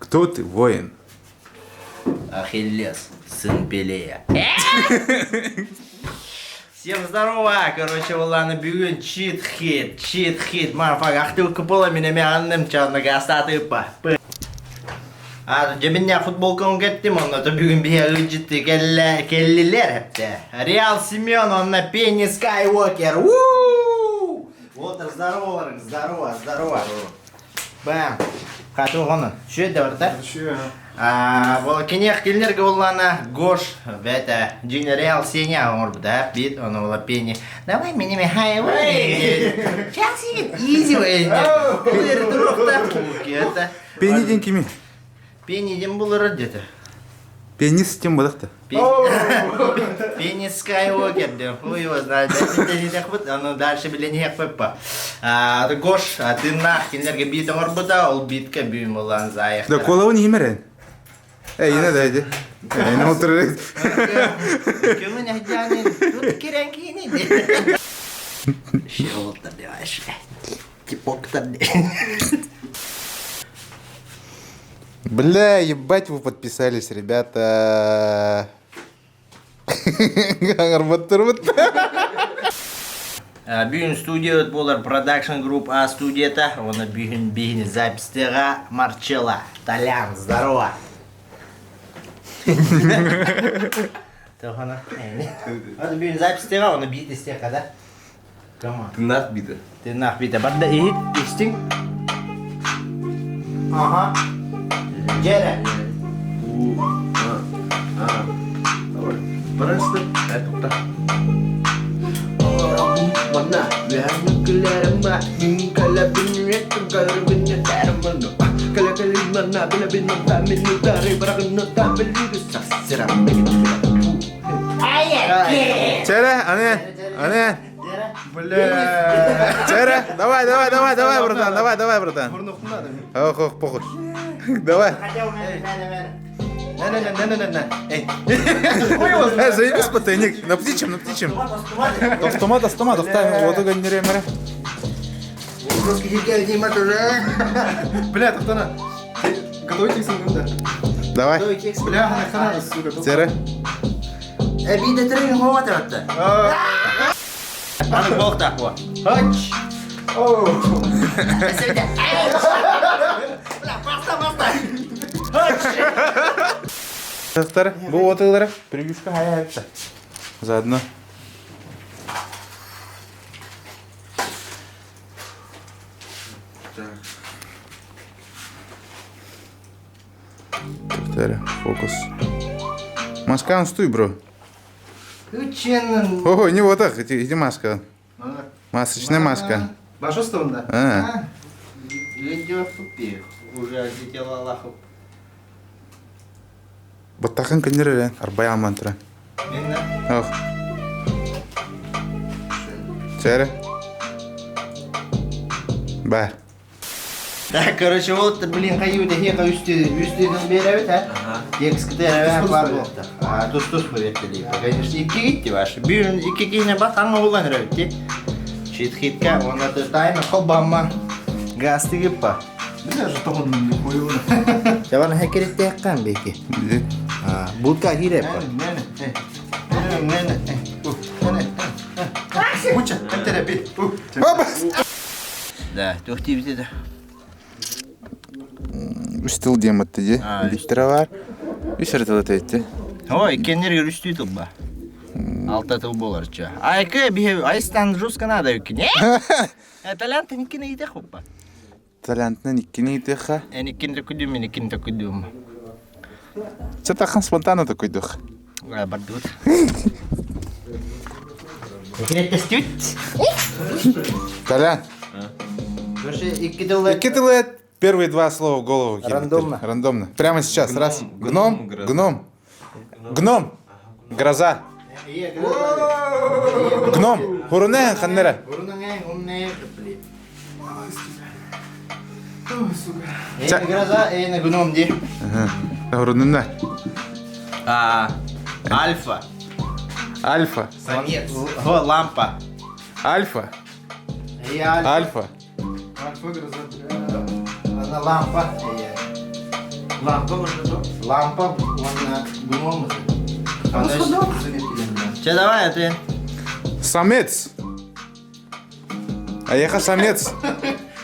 Кто ты, воин? Ахиллес, сын Пелея. Всем здорово! Короче, Улана бүгүн чит хит, чит хит, марафак, ахтылкы була мин эме анным чанныга астатыппа. А дьэ футболканы кэттим, онно то бүгүн биһи ыдьытты кэллэ кэллилэр эптэ. Реал Семен, онно Пенни Скайуокер. У! Вот здорово, здорово, здорово. Бам. Хаты оҕону. Үчүгэй да барда. Буола киниэх кинилэргэ буоллаана Гош бэйэтэ дьиҥ Реал Сеня оҥорбута бит ону була Пени давай мини Михаил сейчас изи Пени диэн кими? Пени диэн булар где-то. Пенис тем бодахта. Пенис Скайуокер диэн хуй его знает. Ону дальше билениэхпиппа. Гош тыыннаах кинилэргэ биит оҥорбута, ол биитка бүүн булан заехтара. Да колавын иһимэрэн. Эй, не да иди. Эй, не отырыр. Көмүн әһдәнин, тут кирен киини. Шеолтар деваш. Типоктар. Бля, ебать вы подписались, ребята. Аҥарбаттарбыт. Бүгүн студия буолар Production Group А студията, уонна бүгүн биһини запистыга Марчелла, Толян, здорово! Тохана. Бүгүн запистыга, оны биит истиэхэ да? Тыыннаах биитэ. Тыыннаах биитэ. Барда иһит, истиҥ. Ага. Дьэрэ. У, а, а. Давай. Барасты. Тукта. Манна, Чэрэ, аны, аны. Бля. Чэрэ, давай, давай, давай, давай, братан, давай, давай, братан. Ох, ох, похуй. Давай. На-на-на-на-на-на. Э, заебись потайник. На птичьем, на птичьем. Автомат, автомат, автомат. Вот гоннеремера. Бля, тоқтана. Готовый текст да? Давай. Бля, нахана, сука. Чэрэ. Биитэ тренинг хоҕо Аны буолтаах буо. Хоч. Бля, баста, баста. Тахтар, бу отылары превьюшка хая айтты. Заодно. Повторю, фокус. Маска, стой, бро. Үчен. Ой, не вот так, иди, иди маска. Масочная маска. Башостовында? А, Видео тупик. Уже отлетела лаху. Баттахын көннөр арбай алман тура. Ох. Чәрі. Бар. Так, короче, вот, блин, хайы хеха үсті үстіден беребит, а? Текст кыты бар болду. А тус-тус береттели. Конечно, икки гитти баш. Бир икки кихне бат аңа булган ребит. Чит хитка, онда ты тайна холбамма. Газ тигиппа. Бля, же тоғын хуевно. Жабан хекеретте яккан беки. Будка киреппа. Куча, терапи. Опа! Да, тухти бите. Үстіл дематты де. Биттері бар. Үш ыртылы тәйтті. Ой, кеннер үстүй тылба. Алта тыл болар ча. Айкы бихе айстан жестко надо юкине. Талант никкине иде хоппа. Талантны никкини итеха. Эниккин төкүдүм, эниккин төкүдүм. Чатахан спонтанно такой дух. Бардут. Тестют. Толян, Короче, икки тылы. икки тылы первые два слова в голову. кинуть. Рандомно. Рандомно. Прямо сейчас. Гном, Раз. гном, Гном. гроза. Гном. Гном. Гроза. Гном. Хуруне ханнера. Эйна гроза, эйна гном ди. Хурунуна. А, альфа. Альфа. Самец. Во, лампа. Альфа. Я альфа. Альфа. Альфа, гроза, бля. Она лампа. Лампа можно Лампа уонна гном. Че, давай, а ты? Самец. Айаха самец.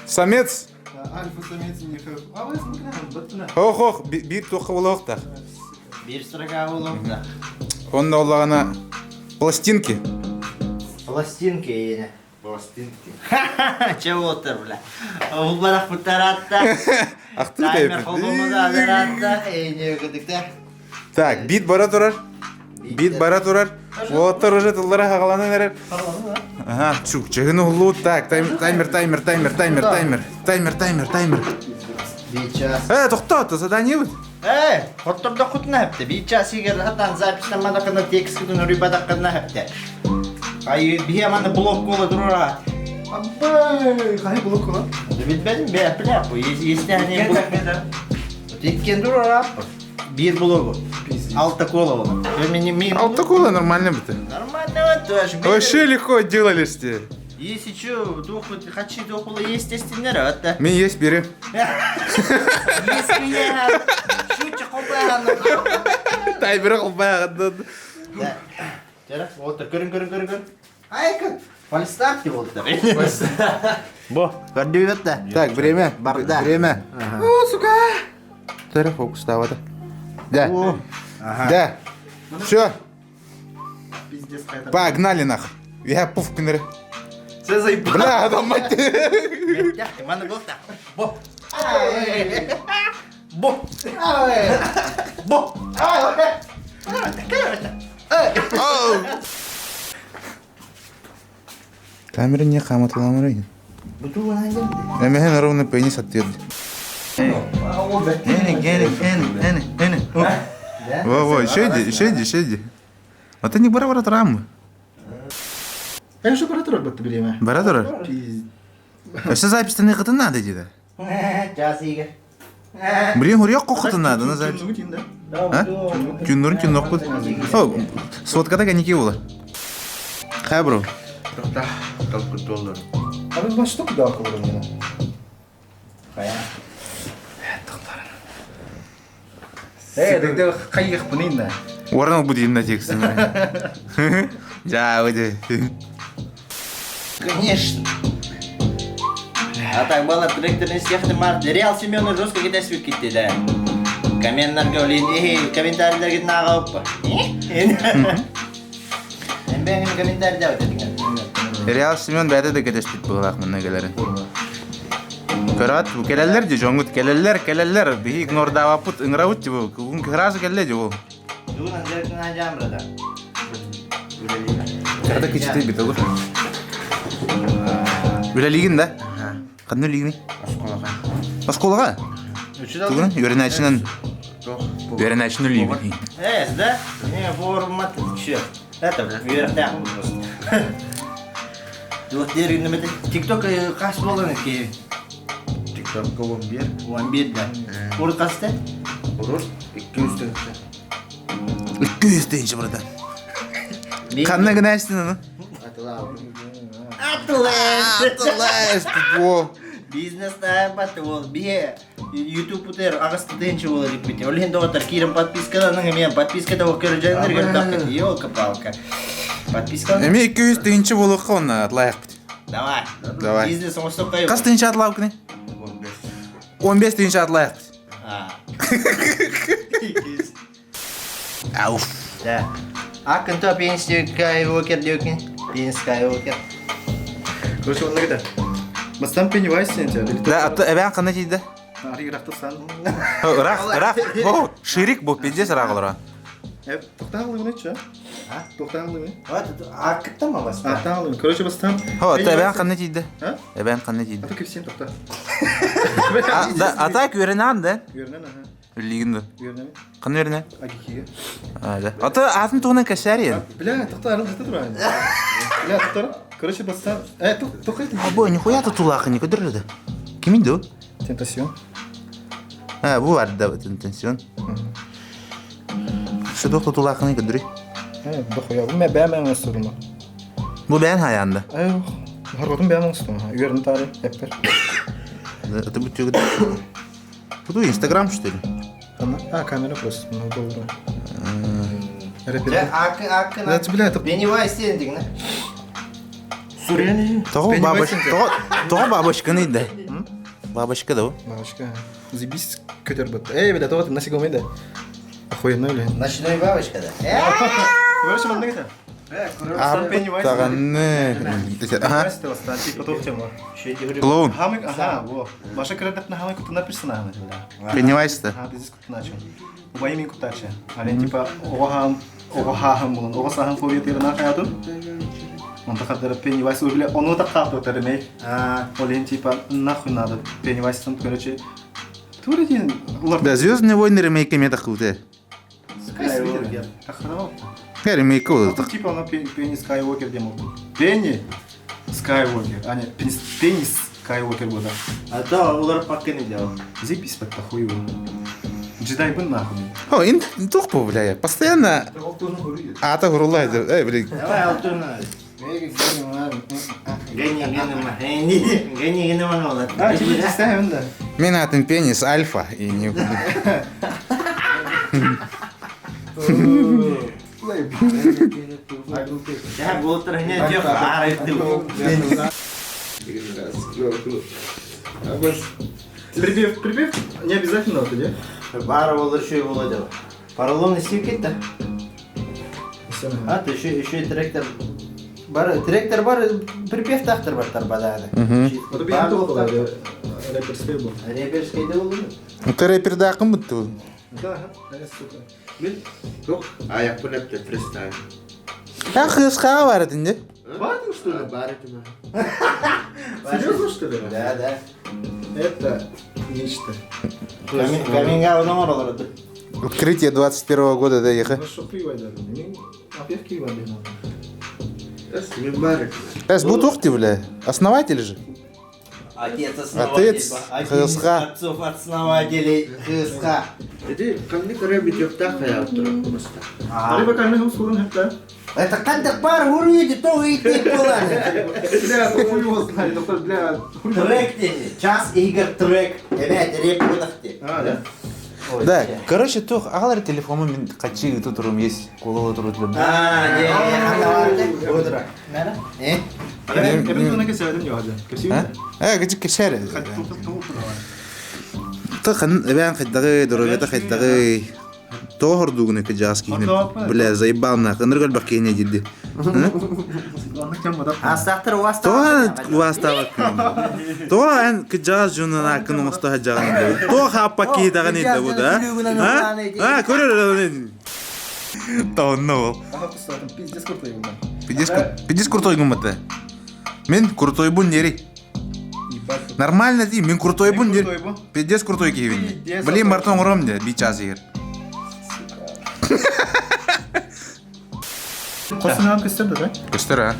Самец. Альфа самец не А вы смотрите, Ох, ох, биир туохха буолуохтаах. Биир строка буолуохтаах. Онно олаҕына пластинки. Пластинки иэнэ. Пластинки. Че буолтар, бля. Улбарах буттаратта. Ахтыы Таймер холбоммута адаратта. Эйне кыдыкта. Так, бит бара турар. Бит бара турар. Уолаттар уже тыллара хагаланан эрэр. Ага, чук, чыгын уһуллубут. Так, таймер, таймер, таймер, таймер, таймер, таймер, таймер, таймер. Биир час. Э, тохтоо, задание бут. Э, хоттордоххутуна хэптэ. Биир час игэр хатан записьтамматаххына текскитин уруйбатаххына хэптэ. Ай, биһи аманы блок буола турура. Аббай, хай блок кула. Билбэтим, бля, бля, если они блок. Иккен турура. Биир блогу. Алта кола була. Алта кола нормально быты. Нормально вот, Вообще легко отделались те. Если что, духу, хочу духу, естественно, это. Мен есть бери. Если я шучу, Таймер холбайғандан. Да. Жара, отыр, көрін, көрін, көрін, көрін. Айка, фальстарт деп отыр. Бо, көрдүбүт да. Так, время. Барда. Время. О, сука! Тәрі фокуставады. Да. О, Да. Все, Пиздец, қайта. погнали нах. Я пуф күнері. Все заебал. Бля, адам мать. Маны болта. Бо. Бо. Бо. Камера не хаматыламыр. Эмehen ровно пенис аттырды. Эне, эне, эне, эне, эне. Во, во, еще иди, еще иди, еще иди. А ты не бара бара турамы. Конечно, бара турар батты билеме. Бара турар. Пиздец. Өсө запись не қытын надо дейді. Час иге. Блин, хурьяк қоқытын надо на запись. А? Түннөрүн түннөк бут. О, сводкада каники була. Хай, бро. А вы что куда около Э, тогда хайых пынын Орын бу дейін текстін. Жа, өте. Конечно. А так бала тректорный сияқты март. Реал Семенов жестко кидайсып кетті да. Комменттарга олин, эй, комментарийлерге наға оппа. Мен бәңін комментарийда өтеді. Реал Семен бәді де кетеспит бұғылақ мұнна келері. Көрат, бу келелер де жоңгут келелер, келелер. Биһи игнордавапут ыңравут бу. Күн кырасы келле де бу. Бүгін анжеликаны ажам, брата. Када кичти бит олар. Үлелигин да? Кандай үлелигин? Осколага. Тугун үйренәчинен үйренәчин үлелигин. Э, да? Не, формат че? Это, үйрәтәм просто. Вот дерин ТикТок қаш болған екен? ТикТокка 11. 11 да. Урут қасты? Урут 200 тыһынча. 200 тыһынча братан. Ханна гынайсың аны? Атлас! Атлас, во. Бизнес тайм ол бие YouTube утер ағасты тыһынча болар деп бите. Ол енді отыр кирим подпискадан мен подпискада ол көрі жайындар көріп таққан. Елка-палка. Подписка. Эми 200 тыһынча болуққа оны атлайық бит. Давай. Давай. Бизнес оңыстап қайып. Қас тыһынча атлау күні? 15. 15 тыһынча атлайық бит. А. Ауф. Да. Акын то пенсия Скайуокер деукен. Пенс Скайуокер. Короче, он где? Бастан Пеннивайз сен тебя. Да, аты эбән қандай дейді? Ари рахты сан. Рақ, рақ. О, ширик бу, пиздец рақ олар. Э, тоқтан алым че? А? Тоқтан алым. Вот, акытта ма баста? Аттан алым. Короче, бастан. О, аты эбән қандай дейді? А? Эбән қандай А дейді? то всем тоқта. Да, ата көренан да. Үйренен, ага. Үллигинді. Үйренен. Қандай үйрене? Агикиге. А, да. Аты атын туғынан кәшәрі. Бля, тоқта арыл жыты тұр. Бля, тоқта. Короче, бастан. Э, тоқта. Абой, нихуя тут тулақы не көдірді. Кім енді ол? Тентасион. А, бу бар да, тентасион. Şu доқты тулақы не көдірі. Э, дохуя. Бу мен бәмән остудум. Бу бән хаянда. Э, харготум бәмән остудум. Үйренен тары. Эппер. Это будет Буду Инстаграм, что ли? А, камера просто на голову. Дьэ, ааккын, ааккын, Это, бля, это... Пеннивайз диэн дигнэ. Тоҕо бабочка, тоҕо, тоҕо бабочканы да? Бабочка да? Бабочка. Заебись, көтөр бытта. Эй, бля, тоҕо насекомый да. Охуенно, бля. Ночной бабочка да. Короче, маннык это. Даҕаны. Ага. Клоун. Ага, во. Маша кырдахна хамай кутуна персонажа, бля. Пеннивайз да. Ага, пиздец кутуначы. Убайым мин кутачы. Ален типа оҕо оҕо хааһым булан, оҕо сааһым фобия хаятын. Онто хаддара Пеннивайз бля, ону так хааппыттар эмэй. Ол типа нахуй надо Пеннивайзтан, короче, тура диэн Да, Звездные войны ремейка мен тахылды. Скайуокер. Ремейка ол. Типа она Пенни Скайуокер диэн болду. Пенни Скайуокер, а не Пенни Скайуокер был, да. А то улар паккын делал. Заебись под хуй его. Джедай был нахуй. О, ин тух бля, постоянно ата хурулай. Эй, блин. Давай алтуна. Гени, гени, гени, гени, А, типа представим, да. Мен атын пенис альфа и не Я был не тех, а ты. Припев, припев не обязательно вот, да? Бара был еще и Володя. Поролон сикет да? А, ты еще, еще и тректор. Бар, тректор бар, припев тахтар бар тарбаданы. Вот бейін тоқ рэперский был. Рэперский да был. Ты рэпер да кым бутты. Да, сука. Мин тух аяқпын әпті фристайл. А хысқа бар этинде. Бардың, что ли? Бар этим. Серьезно, что ли? Да, да. Это нечто. Каминга номер олар. Открытие 21 года да еха. Ну что, пиво даже. Мен апев киво бейін. Мин бар этим. Эс бу тухти бля. Основатель же. Отец основатель. Отец Один из ХСХ. отцов основателей ХСХ. Эти канны рэп видеоктах хаяттыр просто. Арыба камера хум хепта. Это кантер пар хуруйди, то и ты была. Бля, хуй его знает, только бля. Трек тебе. Час игр трек. Опять реп кудахти. А, да? Да, короче, тух алар телефону мен качы тут рум есть колола турут для. А, не, не, хатаварты. Удра. Э? Эбен туна кесәдем яһа. Кесәдем. А, гыжы кешәр. Тахын эбән хиддагы, дорогата хиддагы. Тохор дугуны кыжас кихне. Бля, заебал нах. Ыныргал бакене диди. Астахтыр уаста. То вастава. То эн кыжас жунан акын оста жаган. То хаппа ки даган иде бу да. А? А, көрөр. Тонно. Ага, пустотым, пиздец крутой был. Пиздец, пиздец крутой гуматы. Мен крутой бун нери. Ебать. Нормально ти, мен крутой бун Мен нери. крутой бу. Пиздец крутой киевин. Пиздец Блин, крутой. мартон уром де, би час егер. Қосынан көстер да? Көстөр, а?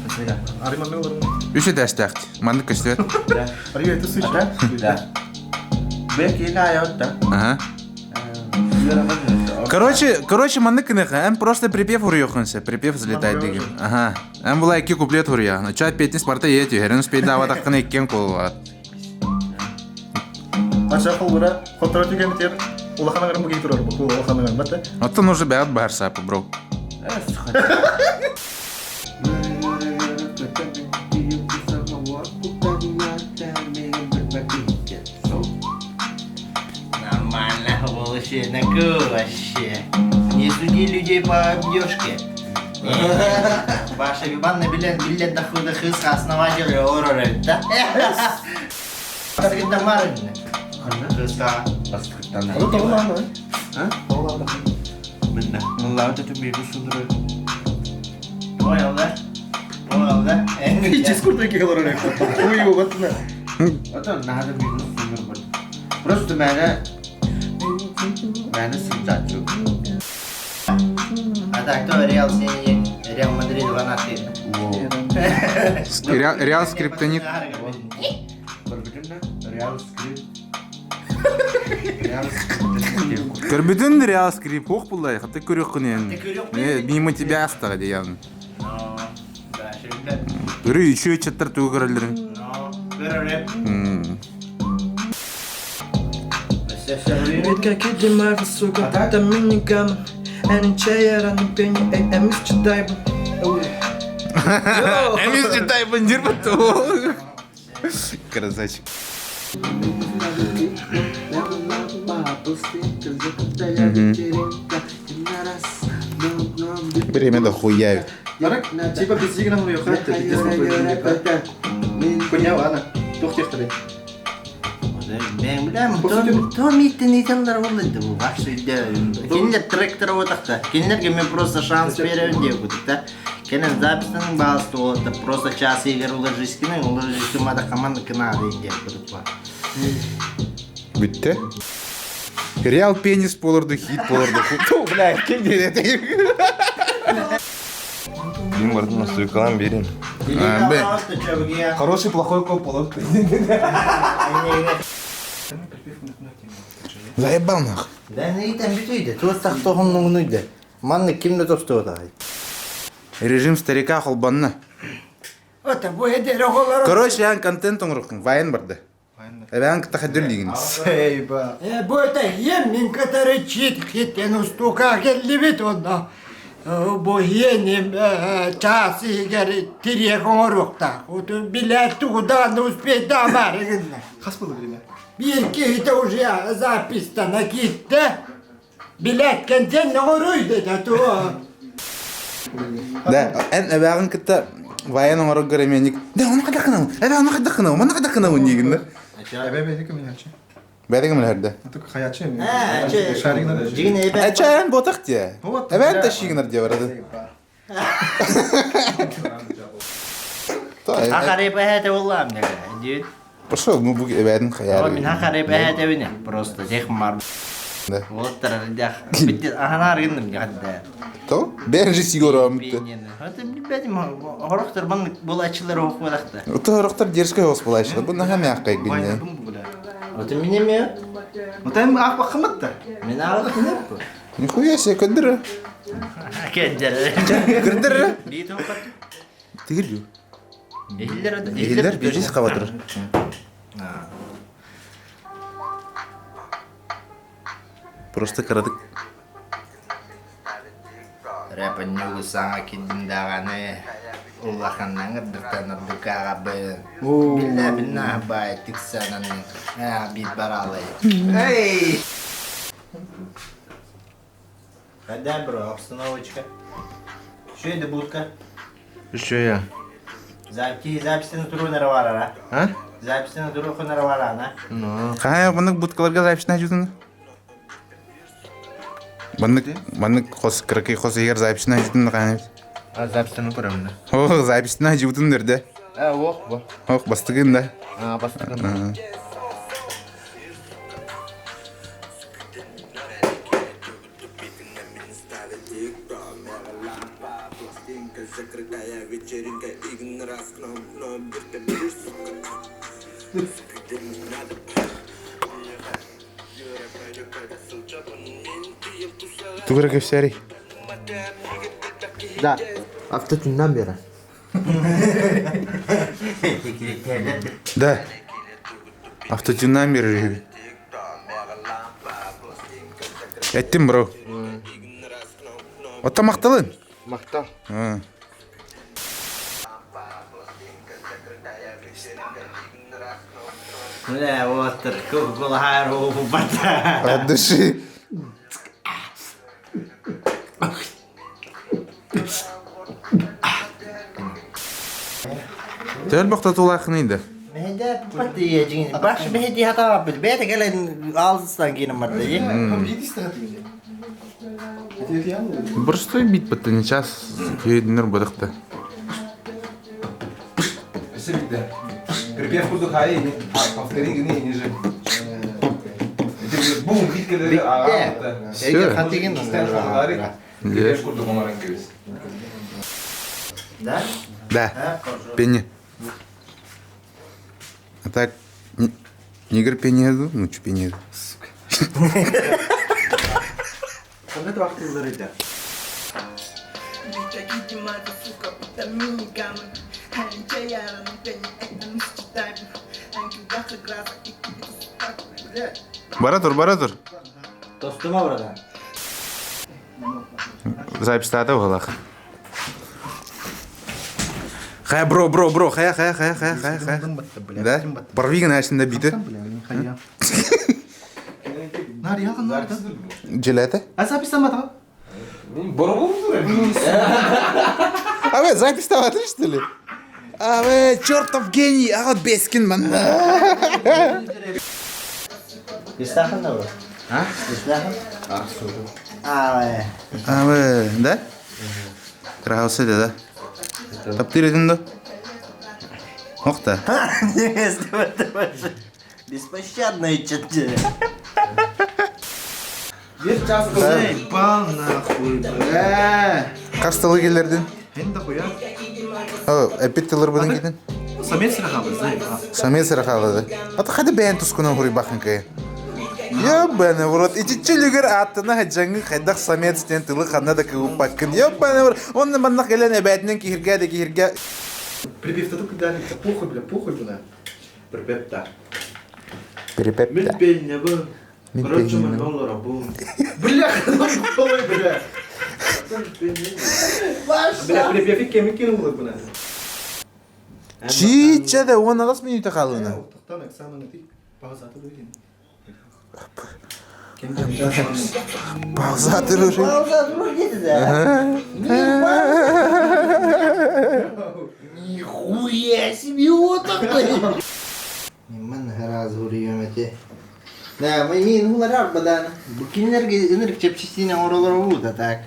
Арыма мен олар. Үш этаж тахт. Манды көстөр. Арыма это сучка. Да. Бек или аятта. Ага. Короче, короче, манны кыныха, эм просто припев уруйохунся, припев взлетает деген. Ага. Эм була iki куплет уруя. Начать петни спарта ети, херен успей дава таққын еккен колула. Ача холбура, хотора түген тер. Улахана гарым буги турар, бу улахана гарым бата. Оттон уже бәят бар сапы, бро. Нормально, вообще, на вообще. Не суди людей по обдежке. Ваша вибанна билет билет до худа хысха основателя ороры, да? Бастыгында марын. Хысха. Аны тоғыланы. А? Тоғыланы. Минна. Муллаута түмбе сындыры. Понял, да? Понял, да? Пиздец крутой кигалар орек. Ой, его батна. Ото надо бигну сындыр. Просто мене мене сындачу. А так, кто Реал Синий, Реал Мадрид 12. Реал, Реал скриптонит. Реал скрип. Реал скрип. Көрбүтүн Реал скрип ох булай, хатта көрөк күнен. Ты көрөк Э, мимо тебя астага деген. Ну, да, шевелят. Көрү үчөө чаттар тугу көрөлөрүн. Ну, көрөр. Ведь какие сука, это миниган. Эмис читайбын диир Красавчик. Время дохуя. Типа без игры Хуйня, ладно. Тух техтары. Мен билем, то миттен италлар болду бу баш үйдө. Кинилер тректор отакта. Кинилерге мен просто шанс берем деп кутук да. Кенен записьтен баалысы болот да, просто час егер уложись кини, уложись мада команда кына деп кутук ба. Бүттү. Реал пенис болорду, хит болорду. Ту, бля, ким диэти? Бин бардым настройкалан берин. Хороший, плохой коп болот. Заебал нах. Да не итен бүтүйдө. Туостак тохоннугунуйду. Манны кимде тостуот агай. Режим старика холбанна. Короче, ян контент оңрукун, вайн барды. Эбән кытта лигин. Сейба. Бу это ем мин катары чит хитен устука келлибит онна. Бу хиеним час игер тирие коңорукта. Оту билет тугудан успеть да бар. Хас было время. Bir kihite уже запистана китте. Билет кентен оруйду да ту. Да, эн эбән кытта вайн оңрук көременик. Да, оны када кынау. Эбә оны када кынау, маны када кынау нигин. Эбе бе диким ячы. Бәдеге миләрдә. Только хаячы. Э, Шаригнар. Жигин эбе. Әчән ботак тия. Вот, Эбән бля. ташигнар дия барады. Хакаре бәһәте боллам неге. Дүйт. Пошел, ну бу эбәдин хаяр. Мин хакаре бәһәте бине. Просто тех мар. Да. Вот дях. Битте аханар гиндим жахда. То? Бен же сигора мытты. Это бедим хорохтор ман булачылар окуадакта. То рохтар дерзкий хос булайшы. Бу наха мяккай гинне. Вот мине ме? Вот там ах бахматта. Мен алып кинеп. Нихуя себе, көндүр. Кендер. Көндүр. Бит окат. Тигил. Эхиллер Эхиллер биржис кабатыр. Просто карадык. Рэп нюгу саңа кидин даганы улаханнан ырдыртан ырдыкага бы. Билла билна бай тиксанан бит баралы. Эй! Когда бро, обстановочка. Что это будка? Еще я. Запись записьтен туру наравара. А? Записьтен туру наравара, на? Ну. Кая баннык будкаларга записьна жүтүн. Баннык баннык хос кыркы хос егер записьна жүтүн кая. А записьтен көрөмүн. О, записьна жүтүн дерде. А, ох, бу. Ох, бастыгын да. А, бастыгын. Тугра кефсәри. Да. Автотюннан бері. Да. Автотюннан бери. Эттим, бро. Отта макталын. Мактал. А. Бля, вот Кока-кола бата. От души. Төл бақтатулақын енді. Мehdi бат жигин. Баш мehdi хата бит. Бете келен алыстан кийин барда. Просто бит бітті, не час күйедінер бұдықты. Припев курдук хай, повтори гни ниже. Бум, бит келери ага. Все. Хатыгын. Припев курдук онарын кебис. Да? Да. Пенни. А так, негр пенни еду, ну чё пенни еду. Қандай уақыт еді? Бара тур, бара тур. Тостума братан. Запись-тата уһалах. Хая, бро, бро, бро, хая, хая, хая, хая, хая, хая. Да? Порви гына биты. Джилете? А запись сама А вы запись там что ли? А вы чертов гений, а вот Бескин ман. Истахан да бро? А? Истахан? А, А вы, да? Крался да? Таптыр едin да? Охта. Беспощадные чете. Заебал нахуй, бля. Касталы келлердин. Хен да хуя. О, эпит тылыр будын китин. Самец рахабы, заебал. Самец рахалады. Ата хады бәйін тускунан хури бахын кай. Ёбаный в рот. Ичичи люгер аттына хаджаңы хайдах самец тен тылы ханна да кыупаккын. Ёбаный в рот. Он маннах келен эбәтинен кихирге де кихирге. Припев то только дали, похуй, бля, похуй, бля. Припепта. Перепепта. Мин пельня бу. Мин Короче, пельня мен бу. доллара бу. Бля, ой, бля. Бля, припев и кеми кинул, бля. Чича да он алас минута халына. Тоқтан экзамен ты пауза ты Пауза тұрыр. Нихуя себе вот такой! Мен раз уриемете. Да, мы не нуларар бадан. Букинлерге ынырык чепчистине оролор да так.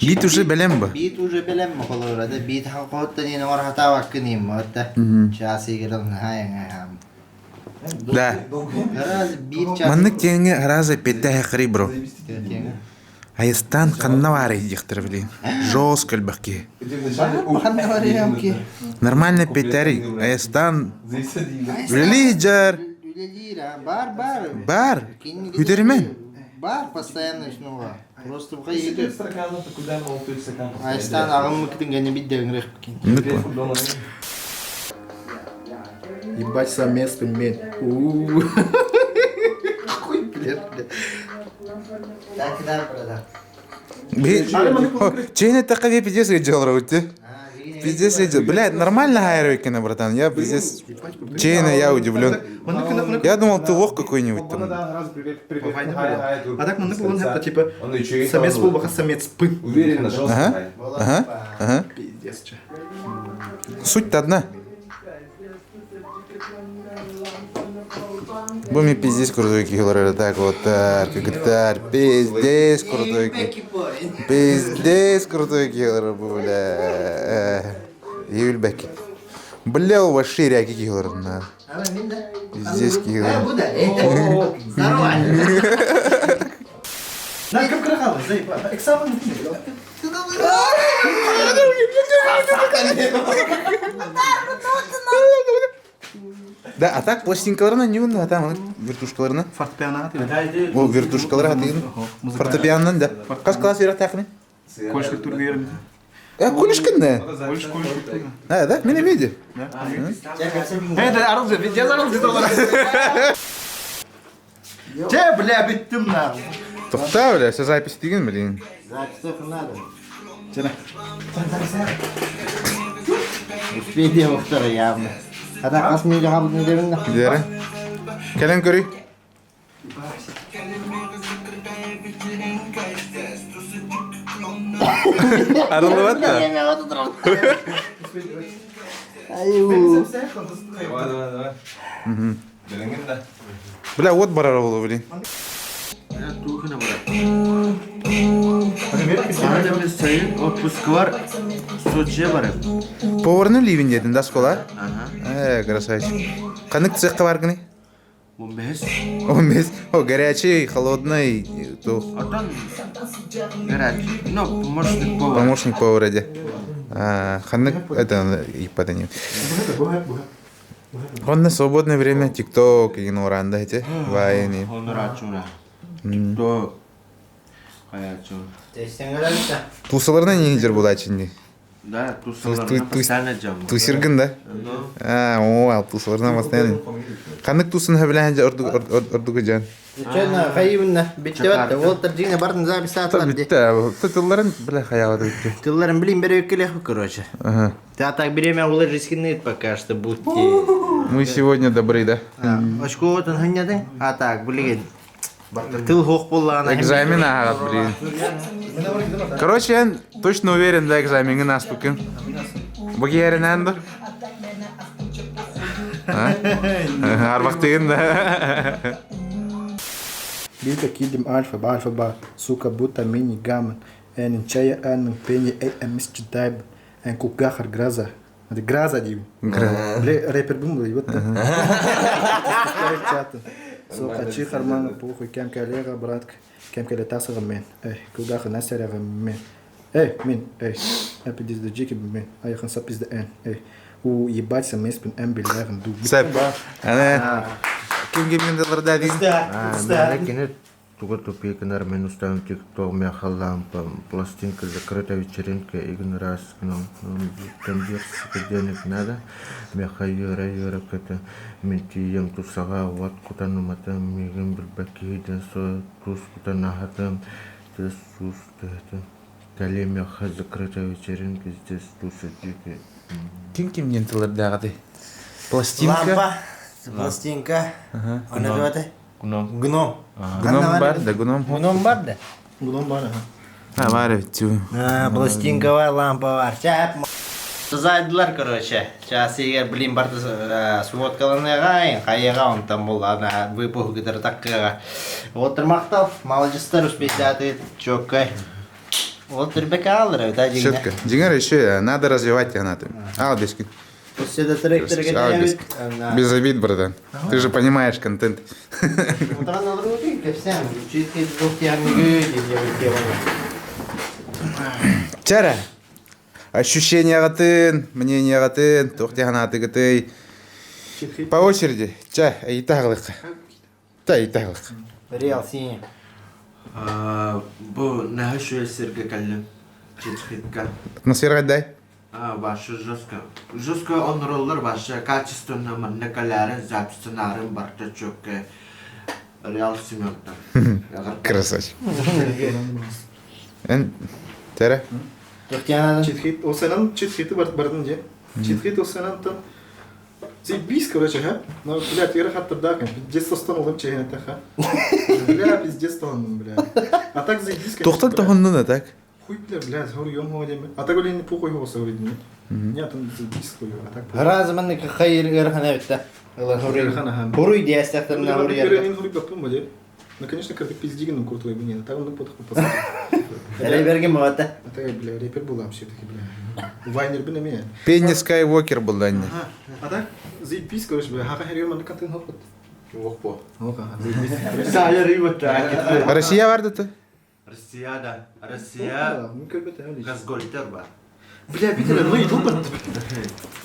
Бит уже белем бу. Бит уже белем холор да бит хакотта не ор хата ваккыним отта. Час игерен хаян Да. Раз бит час. Маннык теңе разы петте хакри бро. Айыстан қанна бар диқтір білейін. Жестко бәкке. Нормально петери. Айыстан Үлелей жар. Бар бар. Бар. Хүтермен. Бар постоянно снова. Просто бухай Айстан ағым мүктің гәне бит дегін Ебать, самец ты мед. У-у-у. Хуй, бля, бля. Так, да, братан. Чейне тақа пиздец идел, Раути. Пиздец идел. Блядь, нормально хайройкина, братан. Я пиздец. Чейна, я удивлен. Я думал, ты лох какой-нибудь там. А так мы он это типа самец был, баха самец пы. Уверенно, жестко. Ага. Ага. Ага. Пиздец, че. Суть-то одна. Бу мне пиздец крутой киллер, так вот так, гитар, пиздец крутой Пиздец крутой киллер, бля. Юльбеки. Бля, у вас шире киллер, на. Пиздец киллер. Здорово. На, как крахал, заебал. Экзамен. Да, а так пластинкаларына не а там вертушкаларына. Фортепиано ты. О, вертушкалар атыгын. Фортепианнан да. Кас класс үйрәт тақны? Колледж культуры верим. Э, колледж кенне. Колледж колледж культуры. А, да, мен эмеди. Эй, да, арыл же, я зарыл же доллар. Че, бля, бүттім на. Тоқта, бля, все запись деген, блин. Запись надо. Чена. Успей вақтары явно. Ата қас мейлі қабылдың дебін Дері. Кәлен көрей. Арылып атты. Аю. Давай, давай, давай. Белеңин да. Бля, от барар болу, блин. Отпуск бар, Сочи'ye барып. Поварны ливин дедin, да, школа? Э, красавчик. Қанық цехқа бар гыны? 15. 15. О, горячий, холодный, то Атан горячий. Ну, помощник повар. помощник повара де. А, Ханнык, это, ипадание. Он на свободное время тикток и норанда эти, вайны. Онурачура. То хаячу. Тестен көрәлі Тусаларына не жер була чинди. Да, тусаларына постоянно дьоммут. Тусиргын да? А, о, ал тусаларына постоянно. Ханнык тусын хөбүлэһэн дьэ ордук дьон? Чена хайыбынна биттебат ол дьиҥэ барын записаатылар ди. Бүтте. Тылларын бля хаябат бүтте. Тылларын билин берекелех короче. Ага. Та так время уложискины пока что будьте. Мы сегодня добры, да? Очко отын хыннядың? А так, билген. Тыл хоқ боллағына. Экзамен ағат, блин. Короче, я точно уверен, да, экзаменге наступим. Бу киэринэн Арбақтыгын да. Бита кидим альфа ба альфа ба сука бута мини гаммон энин чая энин пени эй эмис читайб эн кугахар гроза. Это гроза дим. Бля, рэпер бум вот. Сука, чи хармана похуй, кем коллега, братка, кем коллега мен. Эй, кугахар насерага мен. Эй, мин, эй, эпидис де джики мен. Ай, хансап из де эн. Эй, у ебаться меспин эм билерн ду. Сәп. Әне. Ким кимгин да дейін? Кини туга тупик мен уставим тикток мяха лампа пластинка закрытая вечеринка игн раз гном тамбир денег надо мяха юра юра ката ментием тусага ват кутанумата мигин билбакиден со тус кутанахатам тес сус тата Тали мяха закрытая вечеринка здесь тусы дикие. Ким кимген тыллардагы? Пластинка. Лампа, пластинка. Оны звати? Гном. Гном. Гном бар да, гном. Гном бар да? Гном бар, ага. А, бар ведь. А, пластинка бар, лампа бар. Чап. Зайдылар, короче. Сейчас егер блин барды сводкаланыға, қайыға онтан бұл ана выпух гидр таккыға. Отырмақтал, молодецтар успейте чоккай. Отырбек алыр, да, жеңне. Четко. Дигар еще надо развивать она. Ал бешки. Все тректорге Ал бешки. Без обид, братан. Ты же понимаешь контент. Отыран алыр өтейін, кепсем. Читки двухтярный Чара. Ощущение гатын, мнение гатын, тухтяхана тыгытый. По очереди. Ча, итаглык. Та итаглык. Реал синий. Бу наһа сирге кэллим. Чичхитка. Атмосфера дай. А, башы жестко. Жестко он роллар башы качественно манна калярын записынарын барта чөкке. Реал Сементан. Красавчик. Эн, Тера. Тухтянадан. Читхит, о сенан читхиты бар бардын же. Читхит о сенан то Заебись, короче, ха? Ну, блядь, я хаттырдакын. Пиздец тостан олым чейін ха. Бля, пиздец тон, бля. А так заебись, конечно. Тохтан бля. тохоннун так. Хуй, бля, блядь, говорю, ем говорим. А так олень похуй голоса говорит, нет. Нет, он заебись, хуй, а так похуй. Разы маннык хайыр ырхана битте. Ылан хуруй. Ырхана, Хуруй диэстехтерна Бля, хуруй. первый хуй бапым, бля. Ну, конечно, когда пиздигин, куртовый бы не, так он потом попал. Эле берген бабата. А так, бля, рэпер был вообще таки, бля. Вайнер бы на меня. Пенни Скайуокер был да. А так, заебись, короче, бля, хака херьер манны контент хопот. Охпо. Ох, ага, заебись. Россия бар да Россия да. Россия Ну, как бы это, газгольтер бар. Бля, видели, ну и тупо.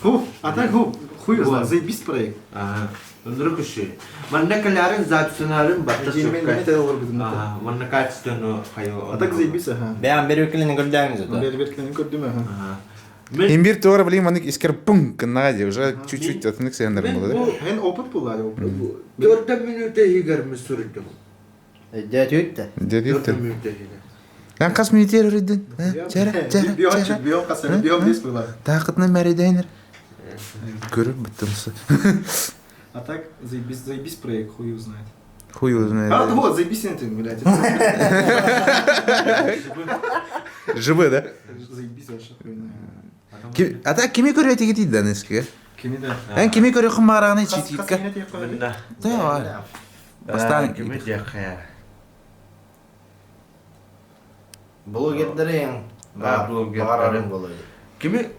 Ху, а так ху, хуй его знает, заебись проект. Ага. Өндөр күші. Манна калярын записынарын барта Мен чөкке. это олар Ага, манна качественно хайо. А так заебись, ага. Бәм берекелini көрдәңіз ото. Бер бер көрдүм, ага. Ага. Мен Имбир туара блин манык искер пунг нади уже чуть-чуть атынык сендер было да. Эн опыт был, али опыт. 4 минута хигер сүрдүм. Дәтүтті. Деді 4 минута хигер. Lan kas minutер үрдүн. Чара, чара, Бион, чара. бион касары, бион бес было. Тақытны мәридәйнер. Көріп біттімсі. А так, заебись, заебись проект, хуй его знает. Хуй его А, знает. вот, заебись это, блядь. Живы, да? Заебись вообще хуйня. А так кими көріп етеге дейді да Кими да. Ән кими көріп құмарағын чититка. Мында. Да, Бастан. Кими дияхая. Блогердерин. А, блогердерин. Барарын болой. Кими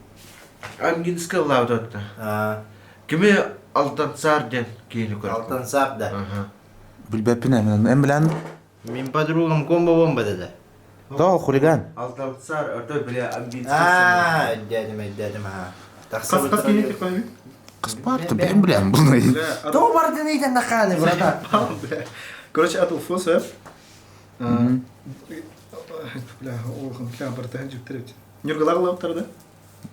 Ангинска лавдатта. А, Кими Алтансар ден кейini көрдүм. Алтан сап да. Ага. Билбеппин әмін. Әм білән. Мин подругам комбо бомба деді. Да, хулиган. Алтансар ото бля Ангинска. А, дядим, дядим, ха. Кас кас кими тихо Қыз бар, бәм білән бұны. Бля, То барды нейтен наханы, братан. бля. Короче, атыл фос, э? Бля, охан, бля, барта жип тереп. Нюргалар лаптар да?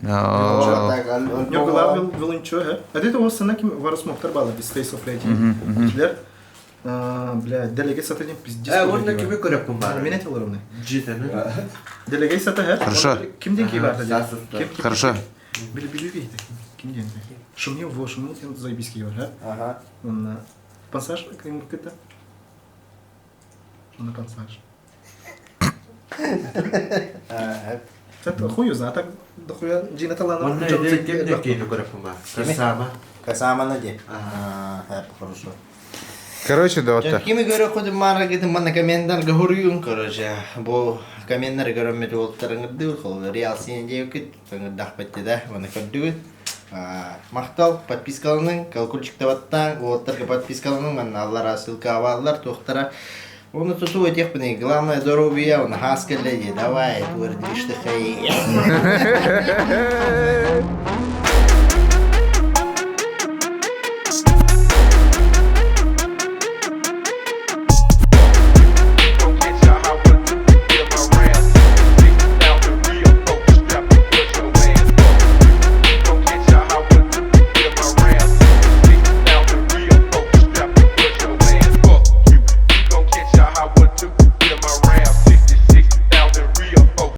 Ньургулаах Вилунчо, Это это сына ким варус мохтар бала без Face of Lady. Килер бля, делеге сатадим пиздец. Э, уонна кими көрөппүн баар? Мен этил ровно. Джитаны. Делеге сата хэ. Хорошо. Кимден ки бар? Хорошо. Били били били. Кимден? Шумил во, шумил сен заебись ки бар, Ага. Он пассаж ким кыта? Он пассаж. Это хуй знает, так дохуя Джина Талана. Уонна иде кимден киини көрөппүн баар? Касама. Касамана де. А, хорошо. Короче, да, вот так. Кими көрө ходым мара кетим мана комментар горуюн, короче. Бу комментар көрөммөт болуптарыңырды, хол реал сен деп кит, таңырдах бетти да, мана көрдүгүт. Мактал, подпискаланың, колокольчик баттаң, уоттарга подпискаланың, мана аллара ссылка алалар, тохтара. Оны туту этехпин, главное здоровье, он хаскале, давай, твердишь ты хей.